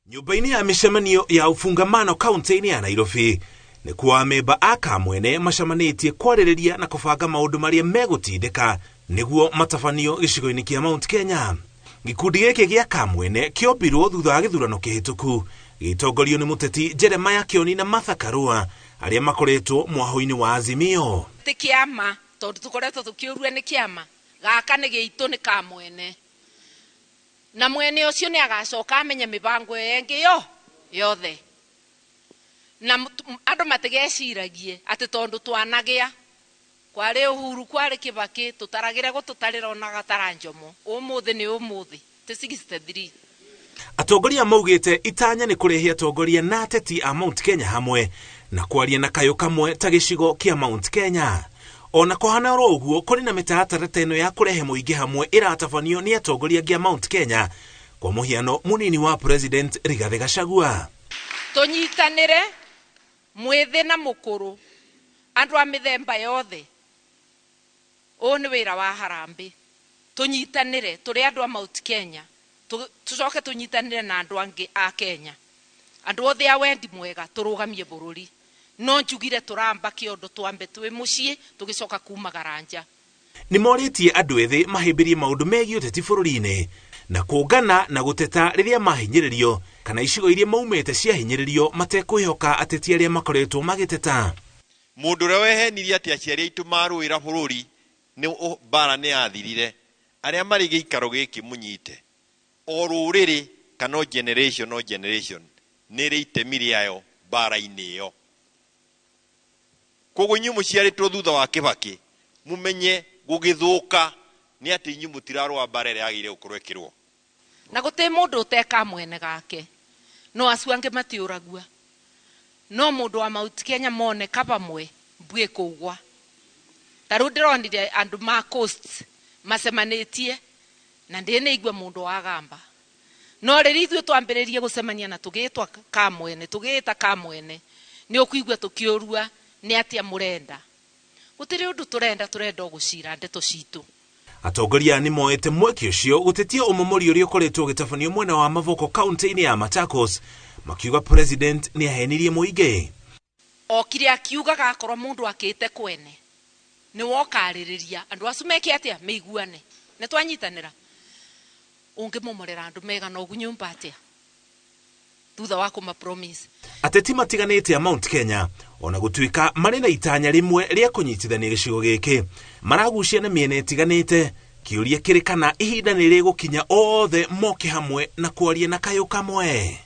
Nyũmba-inĩ ya mĩcemanio ya Ufungamano kaunti-inĩ ya Nairobi nĩkuo amemba a Kamwene macemanĩtie kwarĩrĩria na kũbanga maũndũ marĩa megũtindĩka nĩguo matabanio gĩcigo-inĩ kĩa Mount Kenya. Gĩkundi gĩkĩ gĩa Kamwene kĩombirwo thutha wa gĩthurano kĩhĩtũku gĩtongorio nĩ mũteti Jeremiah Kĩoni na Martha Karua arĩa makoretwo mwahũ-inĩ wa Azimio. Ti kĩama tondũ tũkoretwo tũkĩũrua nĩ kĩama gaka nĩ gĩitũ nĩ Kamwene, na mwene ũcio nĩ agacoka amenye mĩbango ĩyo ĩngĩ yo yothe, na andũ matigeciragie atĩ tondũ twanagĩa kwarĩ Uhuru kwarĩ Kibaki tũtaragĩre gũtũtarĩra ona gatara njomo. Ũmũthĩ nĩ ũmũthĩ ti 63. Atongoria maugĩte itanya nĩ kũrehe atongoria na ateti a Mount Kenya hamwe na kwaria na kayũ kamwe ta gĩcigo kĩa Mount Kenya. Ona kũhana oro ũguo, kũrĩ na mĩtaratara ta ĩno ya kũrehe mũingĩ hamwe ĩratabanio nĩ atongoria angĩ a Mount Kenya, kwa mũhiano mũnini wa President Rigathĩ Gachagua. Tũnyitanĩre mwĩthĩ na mũkũrũ, andũ a mĩthemba yothe. Ũũ nĩ wĩra wa harambĩ. Tũnyitanĩre tũrĩ andũ a Mount Kenya, tũcoke tũnyitanĩre na andũ angĩ a Kenya, andũ othe a wendi mwega, tũrũgamie bũrũri. No njugire tũramba kĩondo twambe twĩ mũciĩ tũgĩcoka kumagara nja. Nĩ morĩtie andũ ethĩ mahĩmbĩrie maũndũ megiĩ ũteti bũrũri-inĩ na kũngana na gũteta rĩrĩa mahinyĩrĩrio kana icigo iria maumĩte ciahinyĩrĩrio matekwĩhoka ateti arĩa makoretwo magĩteta. Mũndũ ũrĩa wehenirie atĩ aciari aitũ marũĩra bũrũri nĩ mbara nĩ yathirire, arĩa marĩ gĩikaro gĩkĩ mũnyite o rũrĩrĩ kana o generation o generation nĩ rĩ itemi rĩayo mbara-inĩ ĩyo. Koguo inyuĩ mũciarĩtwo thutha wa Kibaki mumenye gũgĩthũka nĩ atĩ inyuĩ mũtirarũa mbara ĩrĩa yagĩrĩire gũkorwo ĩkĩrũo. Na gũtirĩ mũndũ ũteka mwene gake, no acio angĩ matiũragua, no mũndũ wa Mount Kenya moneka vamwe mbui kũgwa. Ta rĩu ndĩronire andũ ma Coast macemanĩtie na ndĩnĩigua mũndũ wagamba, no rĩrĩa ithuĩ twambĩrĩrie gũcemania na tũgĩtwa Kamwene, tũgĩĩta Kamwene, nĩ ũkũigua tũkĩũrua nĩ atĩa mũrenda. Gũtirĩ ũndũ tũrenda, tũrenda o gũcira ndeto citũ. Atongoria nĩ moete mweke ũcio gũtetia ũmomori ũrĩa ũkoretwo ũgĩtabanio mwena wa Mavoko kaunti-inĩ ya Machakos, makiuga president nĩ ahenirie mũingĩ. Okire akiugaga akorwo mũndũ akĩte kwene nĩ wokarĩrĩria andũ acu meke atĩa mĩiguane, nĩ twanyitanĩra. Ũngĩmomorera andũ megana ũguo nyũmba atĩa thutha wa kũma promise. Ateti matiganĩte a Mount Kenya ona gũtuĩka marĩ na itanya rĩmwe rĩa kũnyitithania gĩcigo gĩkĩ maragucia na mĩena ĩtiganĩte. Kĩũria kĩrĩ kana ihinda nĩ rĩgũkinya othe moke hamwe na kwaria na kayũ kamwe.